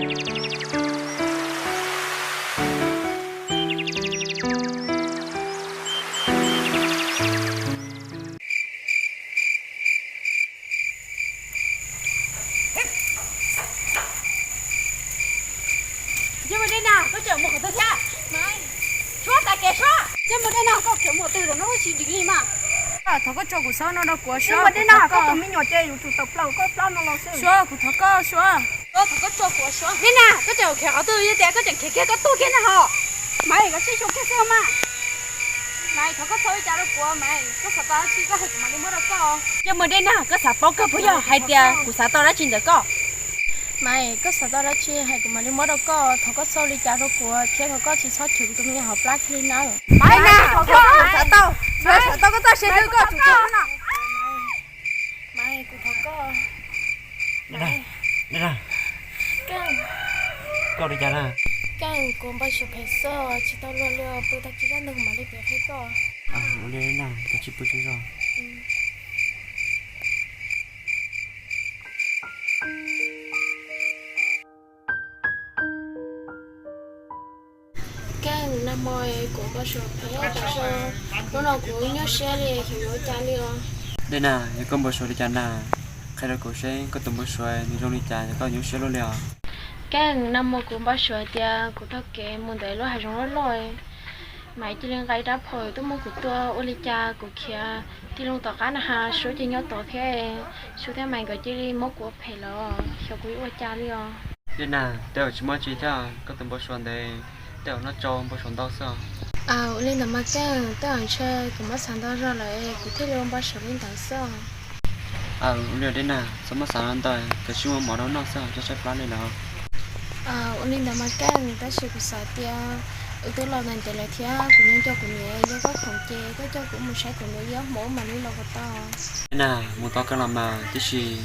Yog mus dej nag, koj tseem mus qhov twg thiab? Suab, xav kev Suab. Yog mus dej nag, koj khiav mus qhov twg no tsis dim li mas. Thov koj tso kuv xwb no rau kuv Suab. Yog mus dej nag, koj tus me nyuam ces yuav tsum tawm plaws koj plaub no los xwb. Suab, kuv thov koj Suab. Thov koj tso kuv Suab. Dej nag, koj tseem khiav qhov twg, yog tias koj tseem khiav kiag koj tuag kiag na ho. Maiv, koj sib xyuas kiag xwb mas. Maiv, thov koj txhob ua li cas rau kuv Maiv, koj xav tau dab tsi koj hais kuv mam li muab rau koj. Yog mus dej nag, koj xav paub kawg puas yog hais tias kuv xav tau dab tsi ntawm koj? Maiv, koj xav tau dab tsi hais kuv mam li muab rau koj, thov koj txhob ua li cas rau kuv thiab thov koj tsis txhob chwv kuv tus me nyuam hauv plab kiag li nawb. Maiv, xav tau, xav tau koj txoj sia twg koj tsum tau no. Maiv, kuv thov koj. Koj ua li cas na? Koj, kuv npau suav phem xwb, tsis tau luag li, pw tau tsis zaj ntug mam li pem qhia koj. Ua li na, koj tsis pw tsaug zog. Koj, nag hmo kuv npau suav phem tas zog, hnub no kuv nyuaj siab li, xyov yuav ua cas li os. Dej nag, yog koj npau suav li cas na, qhia rau kuv seb koj tus npau suav nws zoo li cas es koj nyuaj siab luaj li os. Koj, nag hmo kuv npau suav tias kuv taug kev mus ntawm lub hav zoov loj loj, Maiv cia li nqa ib rab phom tuaj muab kuv tua, ua li cas kuv khiav tig loo tom qab na has Suab ces nyob tod thiab, Suab thiab Maiv nkawd cia li muab kuv ua phem lawm, xyov kuv yuav ua cas li os. Dej nag, tej zaum tsis muaj tsi thiab, koj tus npau suav ntev, tej zaum noj tsau npau suav ntau xwb. Ua li ntawd mas koj, tej zaum ntshe kuv muab xav ntau zog lawm kuv thiaj li ua npau suav li ntawd xwb. Ua li dej nag, txhob muab xav ntau, koj tsis muaj mov rau noj xwb, coj tshaib plab li lawm. Ua li ntawd mas koj, tab sis kuv xav tias wb twb los ntev ntev lawm thiab kuv nyob nco kuv niam, yog koj khoom ces koj coj kuv mus saib kuv niam ib ob hmo mam li los puas tau? Dej nag, mus tau kawg los mas, tiam sis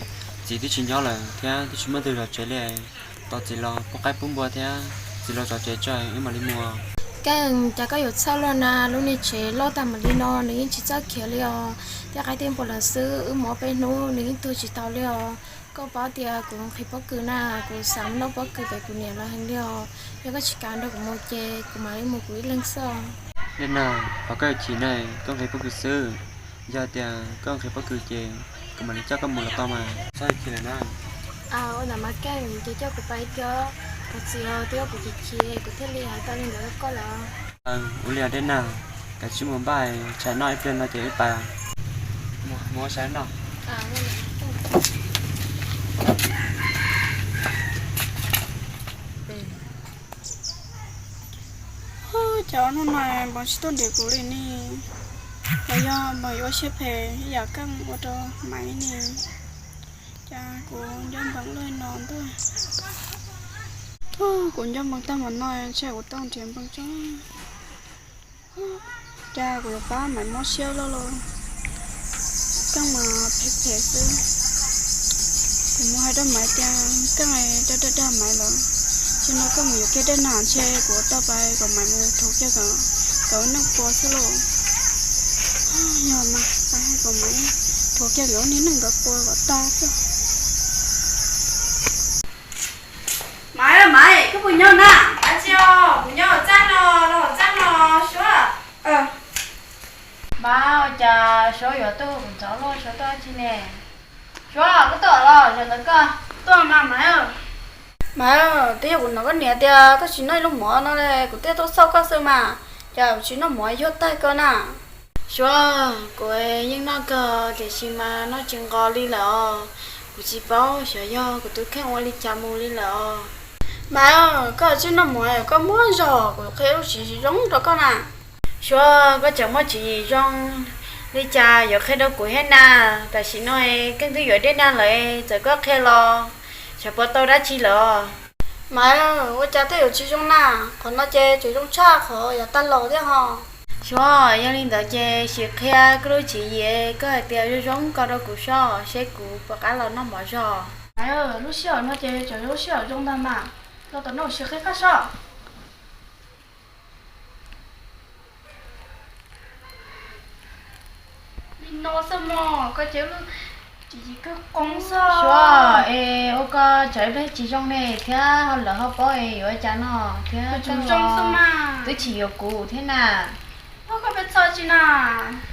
txiv twb tsis nyob lawm thiab twb tsis muaj leej twg zov tsev li. Tos txiv los pub qaib pub npua thiab txiv los zov tsev tso wb mam li mus. Koj, cas koj yuav txhawj luaj na, lub niag tsev loj tag mus li no nws yeej tsis txawj khiav li os. Tej qaib tej npua los xwb, wb mus ob peb hnub nws yeej tuag tsis tau li os. Koj paub tias kuv nqhis pob kws na, kuv xav noj pob kws pem kuv niam los heev li os. Yog koj tsis kam nrog kuv mus ces kuv mam li mus kuv ib leeg xwb. Dej nag, thov koj ua chim na, koj nqhis pob kws xwb. Yog tias koj nqhis pob kws ces kuv mam li coj koj mus los tau mas, txhob ua chim lawm na. Ua ntawd mas koj, ces coj kuv pais ib pliag, kuv txiv los twb ua kuv chim chim kuv thiaj li hais tau li ntawd rau koj lawm. Ua li os dej nag, kav tsij mus npaj tshais noj ib pliag no ces wb pais mus ua tshais noj. Cas hnub no npog tsis tuaj nrhiav kuv li ne? Los yog npog yuav ua siab phem ib yam keej ua rau Maiv ne? Cas kuv nco npog luaj no ntuj. Kuv nco npog tag mus no ntshe kuv tau nrhiav npog tso. Cas kuv yuav pab Maiv mob siab loj los? Keej mas phem phem xwb. Kuv mus hais rau Maiv tias keej dag dag dag Maiv lawm. Tsis no keej mus yuav kiag dej nag ntshe kuv tau pais kom Maiv mus rhuav kiag kom, kom neej pua xwb lauj. Yog mas pais hais kom Maiv rhuav kiag kom niag neej nkawd pua kom tag xwb. Maiv, Maiv, koj puas nyob na? Ab tsi os, kuv nyob hauv txaj no, los hauv txaj no, Suab. Maiv, ua cas Suab yuav tuaj kuv ntxov luaj, Suab tuaj dab tsi ne? Suab, koj tuaj los, zaum ntawd koj tuaj mas Maiv. Maiv, twb yog kuv hnov koj niam tias koj tsis noj ib lub mov no li, kuv thiaj tuaj xauj koj xwb mas, cas kuv tsis noj mov yuag tag koj na. Suab, kuv yeej noj kawg tiam sis mas noj tsis nqos li lawm os. Kuv tsis paub xyov yog kuv tus kheej ua li cas mus li lawm os. Maiv, koj tsis noj mov koj muab zog kuv qhia lub siab zoo rau koj na. Suab, koj tseem muaj tswv yim zoo li cas yuav qhia rau kuv thiab na. Tam sim no keej twb yuav dej nag lawm, txawm koj qhia los xyov puas tau dab tsi lawm. Maiv, ua cas tej yuav tsis zoo na, qhov no ces tseem zoo tshaj qhov yav tag los thiab ho. Suab, yog li ntawd ces sim qhia koj lub tswv yim koj hais tias zoo zoo ko rau kuv soj seb kuv puas qab los noj mov zog. Maiv, lub sij hawm no ces tseem lub sij hawm zoo ntag mas, los tom no sim qhia koj soj. Li no xwb mog, koj ces lub Tsis yig kawg qoob xwb. Suav, es ua koj tsam ib pliag tsis zoo ne thiab lawv ho paub es yuav ua cas no thiab, zoo xwb mas twb tsis yuav kuv thiab na. Koj peb txog tsis na,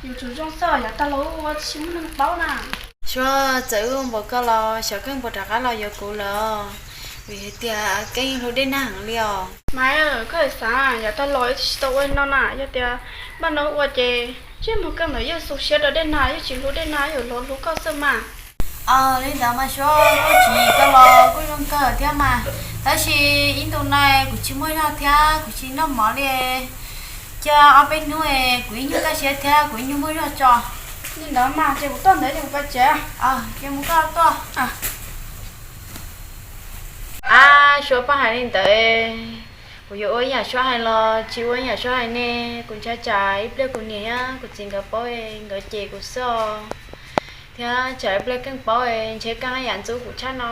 yus tseem zoo xwb, yav tag los ua tsis muaj neeg paub na. Suav, txawm wb ua npaum koj los xyov Keeb puas rov qab los yuav kuv lawm, vim hais tias Keeb hlub Dej Nag heev li os. Maiv, koj xav yav tag los wb tsis tau ua no na, yog tias npaj no ua ces ntsej muag Keeb ntawd yeej xu siab rau Dej Nag, yeej tsis hlub Dej Nag, yuav los hlub koj xwb mas. Li ntawd mas Suav, kuj tsis yig koj los kuj zoo kawg thiab mas, tab sis ib ntus no kuv tsis muaj zog thiab kuv tsis noj mov li. Cia ob peb hnub kuv ib nyuag kaj siab thiab kuv ib nyuag muaj zog tso. Li ntawd mas ces kuv tuaj ntawd ces kuv pais tsev. Ces mus koj tuaj. Ab, Suav, paj hais li ntawd, kuv yuav ua ib yam Suav hais los tsis ua ib yam Suav hais ne? Kuv ntshai tsam ib pliag kuv niam thiab kuv txiv nkawd paub nkawd cem kuv xwb os, thiab tsam ib pliag Keeb paub ntshe Keeb haj yam ntxub kuv tshaj no.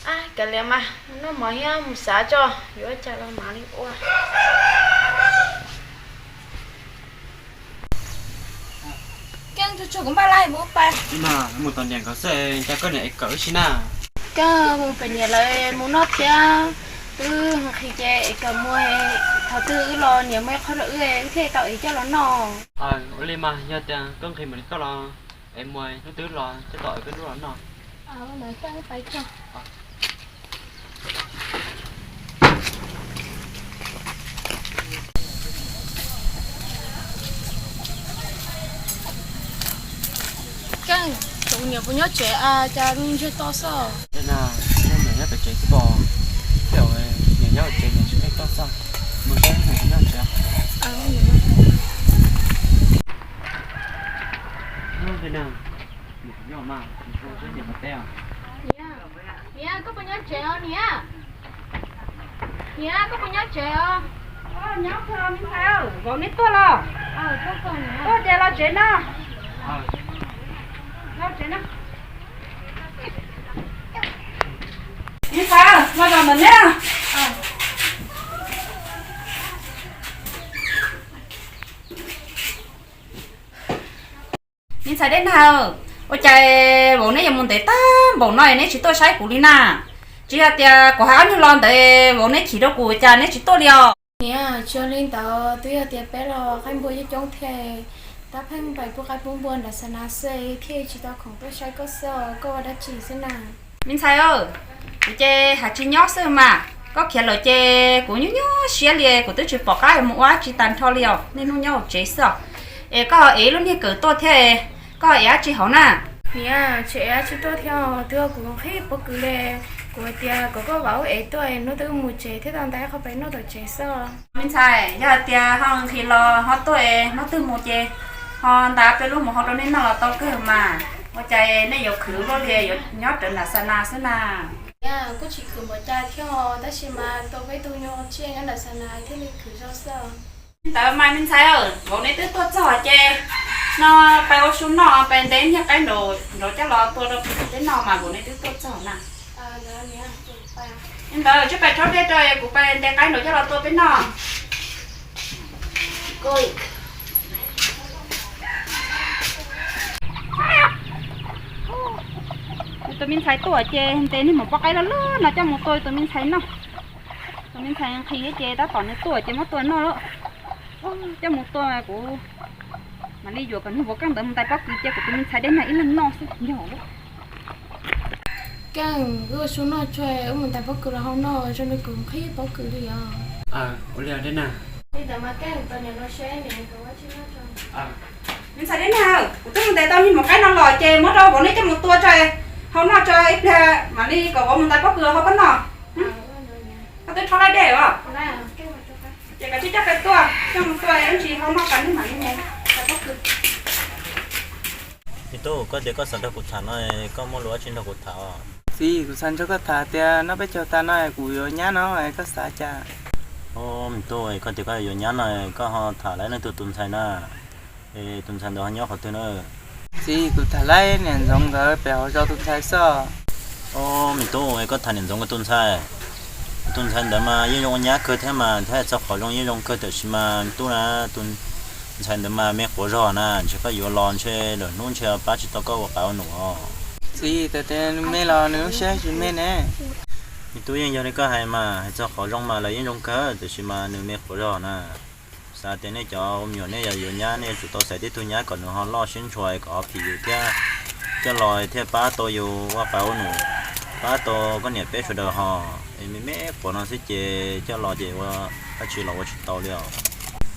Ab, kav liam mas, noj mov thiab mus xav tso yuav ua cas los mam li ua. Keeb, tsuag tsuag kuv npaj lawm mus pais. Mus tom niam nkawd xwb, cas koj niam es kawm wb si na? Keeb, mus pem niam lawv mus noj thiab, wb nqhis ces es kawm mus, thaum twg wb los niam muab ib qho rau wb, wb thiaj tau es coj los noj. Ua li mas yog tias koj nqhis mam li tuaj los, es mus hnub twg los coj tau es koj hnub los noj. Keeb, tus niam puas nyob tsev, cas me ntsej to xwb? Niam nyob pem tsev xwb pom, niam nyob pem tsev niam tsis ntsej to xwb, mus saib niam nyob tsev. Niam, koj puas nyob tsev os niam? Niam, koj puas nyob tsev os? Nyob kawg me ntxhais, vauv neb tuaj los? Tuaj ces los tsev no. Los tsev no. Me ntxhais, los zaum ntawm neb. Me ntxhais Dej Nag, ua cas vauv neb yuav mus ntev tag npaum no neb tsis tuaj saib kuv li na? Tsis yog tias kuv hais ob nyuag lo ntawd vauv neb chim rau kuv cas neb tsis tuaj li os? Niam, tsis yog li ntawd, twb yog tias peb los qaib npua coob coob thiab, tab pheej pais pub qaib pub npua nram xa nas xwb thiaj tsis tau khoom tuaj saib koj xwb os, koj ua dab tsi xwb na? Me ntxhais, kuv ces hais tsis nyob xwb mas, koj khiav lawm ces kuv nyuaj nyuaj siab li, kuv twb tsis pom qab mus ua dab tsi tag nrho li os, niaj hnub nyob hauv tsev xwb os. Es koj ev lub niag kawm tuaj thiab, koj ev dab tsi hauv na? Niam, tsis ev dab tsi tuaj thiab, twb yog kuv nqhis pob kws li, kuv hais tias kom koj vauv ev tuaj, hnub twg mus tsev thiaj tau ntais qhov pem noj tom tsev xwb. Me ntxhais, yog hais tias ho nqhis los ho tuaj, hnub twg mus ces ho ntais peb lub mus hau rau nej noj los tau kawg mas. Ua cas nej yuav khwv luaj li, yuav nyob rawv nram xa nas xwb na? Niam, kuj tsis khwv npaum cas thiab, tab sis mas tau peb tug nyuag tsiaj nyob nram xa nas thiaj li khwv zoo xwb. Li ntawd mas me ntxhais, vauv neb twb tuaj txog ces no peb ua su noj, peb nte niag qaib nraud coj los tua rau peb noj mas vauv neb twb tuaj txog na. Li ntawd tsis peb rhaub dej rau, kuv peb nte qaib nraud coj los tua peb noj. Tus me ntxhais tuaj ces ntes niag maum poj qaib loj loj no coj mus tua tus me ntxhais noj. Tus me ntxhais nqhis ces tab tom nws tuaj ces muab tua noj lawm. Coj mus tua kuv mam li yuam kom niag vauv Keeb ntawd mus ntais pob kws cia kuv tus me ntxhais Dej Nag ib leeg noj xwb yog lawm. Keeb, wb ua su noj tso, wb mus ntais pob kws los hau noj, zoo li kuv nqhis pob kws li os. Ua li os Dej Nag. Li ntawd mas Keeb, tos niam los seb niam kom ua tsi noj tso. Me ntxhais Dej Nag, kuv twb mus ntes tau niag maum qaib no los ces muab rau vauv neb coj mus tua tso, hau noj tso, ib pliag mam li kom vauv mus ntais pob kws los hau koj noj. Koj twb rhaub laij dej os. Ces koj cia coj peb tuaj, coj mus tua ib ntsis hau noj tas nej mam li mus ntais pob kws. Me tub, koj tias koj xav nrog kuv tham no, koj muaj lus dab tsi nrog kuv tham os? Txiv, kuv xav nrog koj tham tias noj peb caug tas no kuv yuav nyab no, koj xav cas? Me tub, koj tias koj yuav nyab no, koj ho tham laib leej twg tus ntxhais na? Es tus ntxhais ntawd ho nyob qhov twg na? Txiv, kuv tham laib niam Ntxoov nkawd pem hauv zos tus ntxhais xwb. Me tub, koj tham niam Ntxoov nkawd tus ntxhais. Tus ntxhais ntawd mas yeej zoo ua nyab kawg thiab mas, thiab txog qhov zoo yeej zoo kawg, tiam sis mas me tub na, tus Ntxhais ntawd mas me quav zog na, ntshe koj yuav los ntshe lwm hnub ntshe pab tsis tau koj ua qav ua num os. Txiv, txawm tias nws me los nws lub siab tsis me ne. Me tub, yeej yog li koj hais mas, hais txog qhov zoo mas lawv yeej zoo kawg, tiam sis mas nws me quav zog na. Xav tias nej cov ua me nyuam nej yog yuav nyab, nej yuav tsum tau xaiv tib tug nyab kom nws ho loj siab ntshua, kom ho phim yus thiab, coj los thiaj pab tau yus ua qav ua num, pab tau koj niam peb sawv daws ho. Es me me quav no xwb ces coj los ces ua dab tsi los ua tsis tau li os.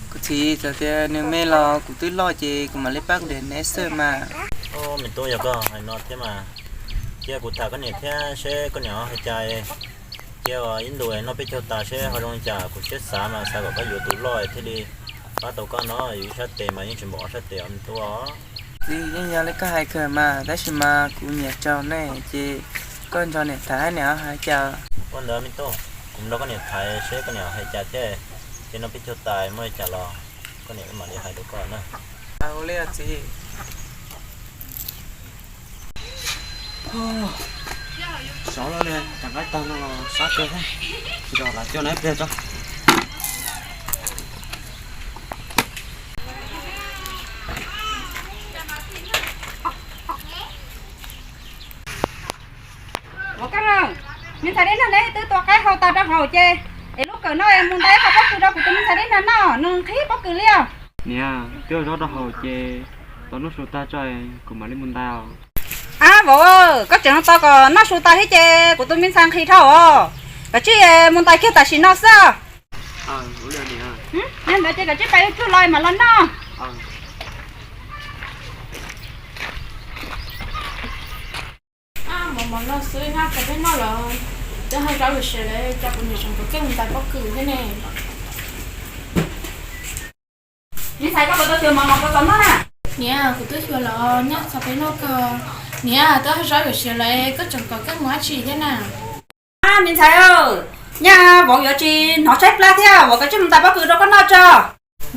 Kuv txiv, txawm tias nws me los kuv twb loj ces kuv mam li pab kuv niam neb xwb mas. Me tub, yog koj hais no thiab mas, cia kuv tham koj niam thiab seb koj niam hais cas. Cia ib ntus noj peb caug tas seb ho zoo li cas, kuv siab xav mas xav kom koj yuav tus loj thiaj li pab tau koj no, yus ib sab tes mas yeej tsis npaum ob sab tes os me tub os. Txiv, yeej yog li koj hais kawg mas, tab sis mas kuv nyiam tsaug nej ces koj nrog niam tham niam hais cas. Ua ntawd me tub, kuv nrog koj niam tham seb koj niam hais cas thiab, ces noj peb caug tas muaj li cas los koj niam mam li hais rau koj na. Ua li txiv. Sov lawm li, cov nqaij tag no los sab kawg thiab. Nrog lawv coj neb pliag tso. Ua koj, me ntxhais dej nag neb twb tua qaib hau tas rau hauv ces, es lub kawm no es mus ntais qhov pob kws rau kuv tus me ntxhais dej nag noj, nws nqhis pob kws li os. Niam, twb ua zaub rau hauv ces tau noj su tag tso, kuv mam li mus ntais os. Ab vauv, koj tseem tau kom noj su tas thiab ces kuv tus me ntxhais nqhis dhau os. Kav tsij mus ntais kiag tam sim no xwb. Yog ntawd ces kav tsij pais ua tsuag los mam los noj. Mov mov no xwb, noj tau peb noj los twb ho zaub yuav siav lawm, cas kuv niam tseem tuav keej mus ntais pob kws thiab ne. Me ntxhais, koj puas tau xyuas mov mov koj tau noj na? Niam, kuv twb xyuas los, nyaj txog peb noj kawg. Niam, twb ho zaub yuav siav lawm, koj tseem tuav keej mus dab tsi thiab na? Me ntxhais, nyaj vauv yuav tsis hnov tshaib plab thiab, vauv kav tsij mus ntais pob kws rau koj noj tso.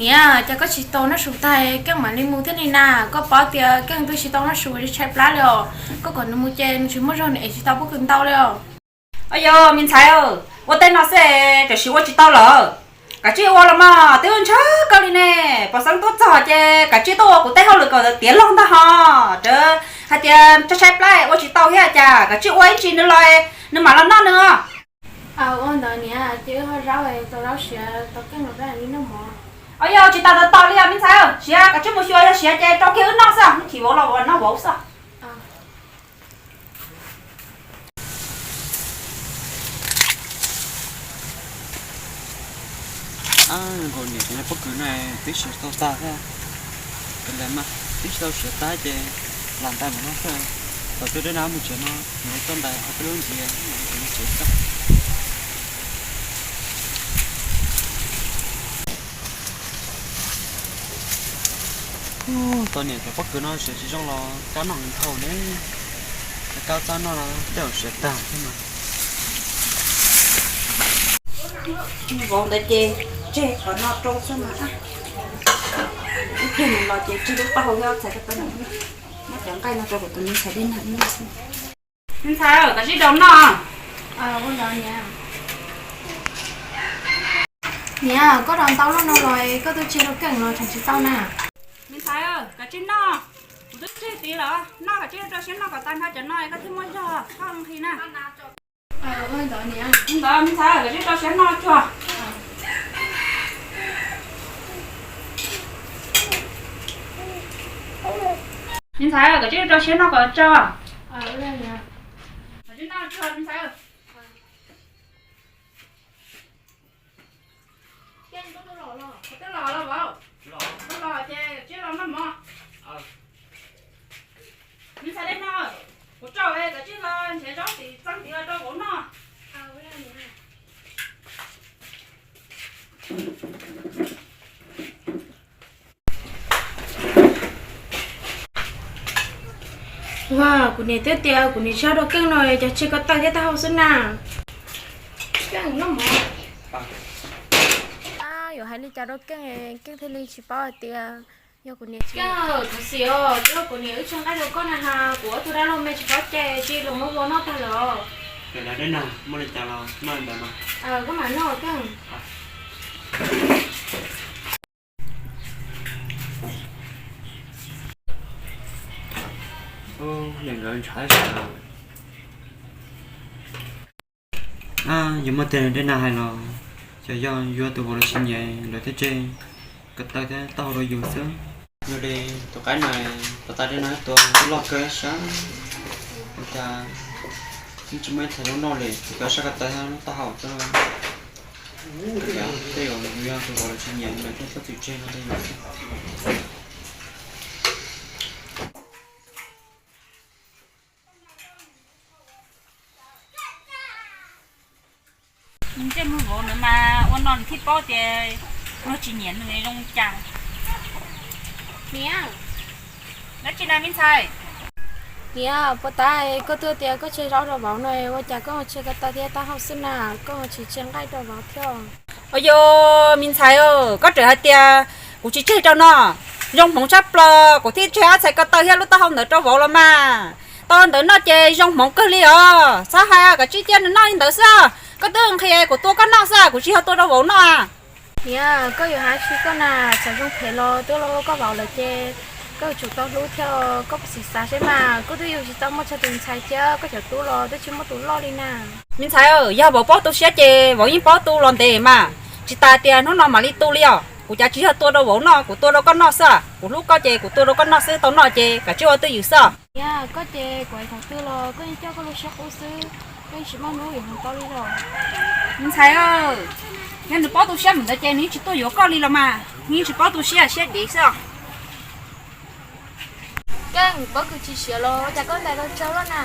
Niam, cas koj tsis tau noj su tag keej mam li mus thiab li na? Koj paub tias keej twb tsis tau noj su, tshaib plab li os. Koj kom nws mus ces nws tsis muaj zog nws ev tsis tau pob kws ntau li os. Yog me ntxhais, ua tej no xwb tam sim ua tsis tau lawm. Kav tsij ua los mas, twb ntshaw kawg li ne. Pov xeeb tuaj txog ces kav tsij tuaj ua kuv tej hauj lwm kom tiav log ntag ho. Raws hais tias tshaib plab ua tsis tau thiab cas, kav tsij ua ib ntsis nws los, nws mam los noj nws. Ua ntawd niam, ces wb ho zaub tau zaub siav tau keej los peb mam li noj mov. Yog tsis tas tos li os me ntxhais, siav kav tsij mus xyuas, yog siav ces rau kiag wb noj xwb, chim vauv los noj vauv xwb. Ab, nkaus niam tus pob kws no twb siav tau tag thiab. Tus ntawd mas twb tsis tau siav tag ces lam ntais mus no xwb. Thaum twg dej nag mus tsev no, nws txoj ntais ob peb lub ntxiv, nws tsev txog. Tau niam cov pob kws no siav tsis zoo los kab noj heev dhau ne. Kab txob noj no tej zaum siav tag thiab mas. Vauv ntawd ces tseg qhov no rau xwb mas. Ib pliag nws los ces tseg lub taub hau thiab txhais ko taw no. Muab cov nqaij no rau kuv tus me ntxhais dej nag noj xwb. Me ntxhais, kav tsij rau noj. Niam, koj rau ntau lub no los koj twb tseg rau keej los tseem tsis tau na. Me ntxhais, kav tsij noj. Kuv twb tseg tid los noj, kav tsij rau siab noj kom tag nrho cov no koj thiaj muaj zog koj nqhis na. Ntawd me ntxhais, kav tsij rau siab noj tsuag. Me ntxhais, kav tsij rau siab noj kom tso. Kav tsij noj tsuag me ntxhais. Twb los los vauv, twb los ces kav tsij los noj mov. Me ntxhais dej no, kuv rau kav tsij los nrhiav zaub tim txeeb tid los rau vauv noj. Ua, kuv niam twb tias kuv niam tsis rau keej no, cas tseg ko taw thiab taub hau xwb na. Keej noj mov. Yuav hais li cas rau keej, keej thiaj li tsis paub hais tias yog kuv niam tsis. Keej, thov txim os, twb yog kuv niam wb tsis nqaij rau koj na has, kuv ob tug dab laug me tsis paub ces tsis los muab vauv noj tag lawm. Koj mam noj keej. Koj mam noj keej. Nkawd ntshav sawv. Yuav muaj tiag Dej Nag hais los, xyov yog yuav tus vauv los tsis nyiam lawv thiaj tseg ko taw thiab taub hau rau yus xwb. Yog li tus qaib no, puas tas Dej Nag tua twb loj kawg sab, ua cas yeej tsis muaj ib txhais lub noj li, tsuas sab ko taw thiab lub taub hau xwb. Tej zaum yog tus vauv los tsis nyiam lawv thiaj tuaj txwm tseg no tej zaum. Ntsej muag vauv ntawd mas ua no nws thiaj paub tias luag tsis nyiam nws zoo cas. Niam, dab tsi na me ntxhais? Niam, puas tas koj twb tias koj tseg zaub rau vauv no, ua cas koj tseg ko taw thiab taub hau xwb na, koj tsis tseg nqaij rau vauv thiab? Ua yog me ntxhais, koj tseem hais tias kuv tsis tseg rau no, zoo hmoov tshaj plaws kuv thiaj tseg ob txhais ko taw thiab lub taub hau ntawd rau vauv los mas. Tau ntawd noj ces zoo hmoov kawg li os. Txhob hais, kav tsij cia nws noj li ntawd xwb. Koj twb nqhis kuv tua koj noj xwb, kuv tsis yog tua rau vauv noj. Niam, koj yuav hais tsis koj na, txawm zoo phem los twb los koj vauv lawm ces koj yuav tsum tau hlub thiab. Koj puas xav seb mas, koj twb yuav tsis tau muaj txog tus ntxhais thiab koj cov tub los twb tsis muaj tus loj li na. Me ntxhais, yog vauv paub tu siab ces vauv yeej paub tu los ntev mas. Tsis tas tias hnub no mam li tu li os. Kuv cas tsis yog tua rau vauv noj, kuv tua rau koj noj xwb. Kuv hlub koj ces kuv tua rau koj noj xwb, tau noj ces kav tsij ua twj ywm xwb. Niam, koj ces kuv hais thaum twg los koj yeej coj koj lub siab qub xwb, koj yeej tsis muaj hnub yuav hmoov tau li los. Me ntxhais, yog nws paub tu siab mus ntawd ces nws yeej tsis tuaj yuav koj li los mas, nws yeej tsis paub tu siab, siab dev xwb. Keej, pob kws tsis siav los ua cas koj ntais tau tsawg loj na?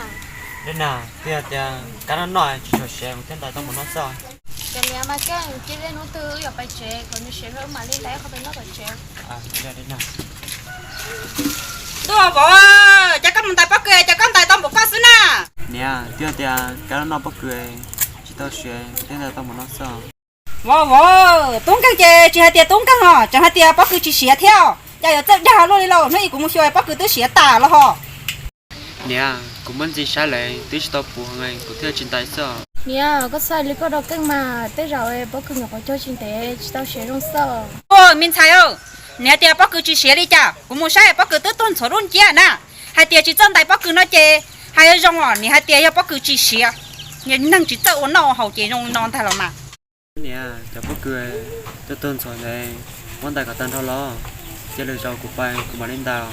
Dej Nag, twb yog tias kab noj noj tsis tshua siav kuv thiaj ntais tau mus no xwb. Cov niam mas Keej, cia li hnub twg wb yuav pais tsev kom nws siav wb mam li ntais qhov pem noj tom tsev. Ntuj vauv, cas koj mus ntais pob kws cas koj ntais tau npaum koj xwb na? Niam, twb yog tias kab noj pob kws tsis tau siav kuv thiaj ntais tau mus no xwb. Vauv, vauv, tub nkeeg ces tsis hais tias tub nkeeg os, tseem hais tias pob kws tsis siav thiab. Cas yuav txawj dag luaj li lauj, hnub ib kuv mus xyuas pob kws twb siav tas los hos. Niam, kuv muab ntxi saib lawm twb tsis tau puv heev kuv thiaj tsis ntais xwb. Niam, koj txhob hais li koj rau Keej mas, tej zaum pob kws nyuam qhuav cog tsis ntev tsis tau siav zoo xwb. Me ntxhais, nws hais tias pob kws tsis siav li cas, kuv mus saib pob kws twb tuag ntxhuav lub nciab na. Hais tias tsis txawj ntais pob kws no ces hais zoo os, nws hais tias yog pob kws tsis siav, yog neeg tsis txawj ua noj ua haus ces zoo li no ntag los mas. Niam, cov pob kws tuaj tuag ntxhuav ntawd, muab ntais kom tag nrho los, cia lwm zaus kuv pais kuv mam li ntais.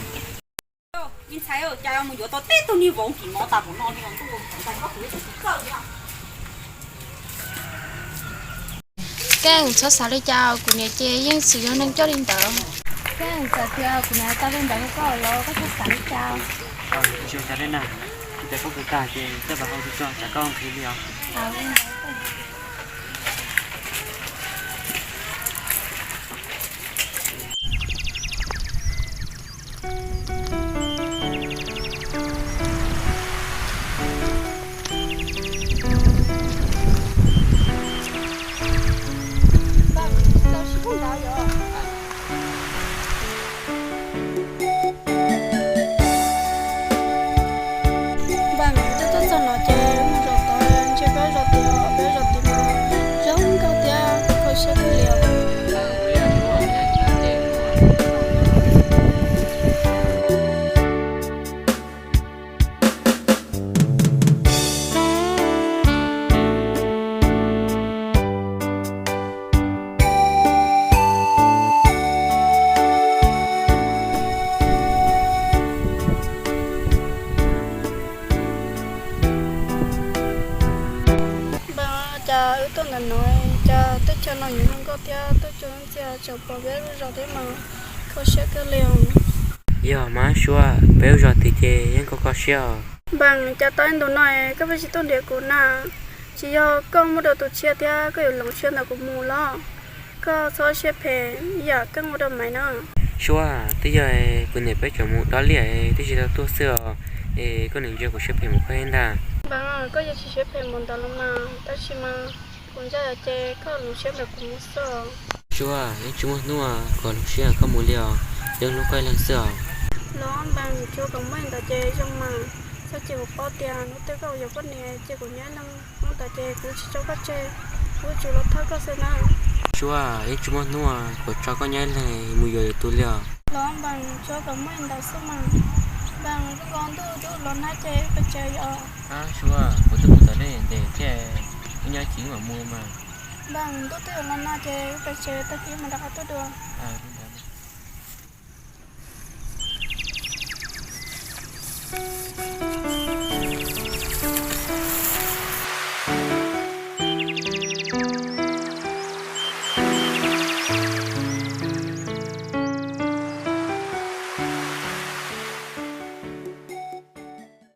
Me ntxhais, cas mus yuav tau tej tug niag vauv kim mov tas npaum no li, ntais pob kws tsis txawj li. Keej, txhob xav li cas, kuv niam ces yeej tsis yog neeg coj li ntawd. Keej, txawm tias kuv niam tau li ntawd rau koj los koj txhob xav li cas. Tsis ua cas li na, ntais pob kws tag ces txawj pab hau tso tsam koj nqhis li os. Npaj, twb tuaj txog no ces mus zov tod, ntshe peb zov tid, peb zov tid mas zoo nkauj thiab kho siab kawg li os. Npaj, cas wb tuaj ntawm no, cas teb chaws no yuav zoo nkauj thiab tuaj cuag ntxias tseem pom peb lub zos thiab mas kho siab kawg li os. Yog mas Suab, peb lub zos tid ces yeej kho kho siab os. Npaj, cas tau ib ntus no koj pheej tsis tuaj nrhiav kuv na? Tsis yog koj muaj dua tus tshiab thiab koj yuav hloov siab ntawm kuv mus los? Koj txhob siab phem ib yam Keej ua rau Maiv na. Suab, twb yog kuv niam peb tseem mus dob liaj twb tsis tau tuaj xwb os, es koj niam ntsia kuv siab phem mus koj ntag. Npaj, koj yuav tsis siab phem mus ntawd los mas, tab sis mas kuv ntshai ces koj hloov siab ntawm kuv mus xwb. Suab, yeej tsis muaj hnub kuv hloov siab koj mus li os, yeej hlub koj ib leeg xwb os. Los Npaj, tsuav kom muaj ntawd ces zoo mas, txhob cia kuv paub tias hnub twg koj yuav poj niam cia kuv nyob ib leeg hnub ntawd ces kuv tsis tso koj tseg, kuv yuav tsum los thov koj xwb na. Suab, yeej tsis muaj hnub kuv tso koj nyob ib leeg mus yuav lwm tus li os. Los Npaj, tsuav kom muaj ntawd xwb mas. Npawg, zoo nkaus ntuj twb los nag ces wb pais tsev os. Ab Suab, kuv twb mus tom dej ntes thiab, wb nyob ib chim mam mus mas. Npawg, ntuj twb los nag ces wb pais tsev, tag kis mam rov qab tuaj dua.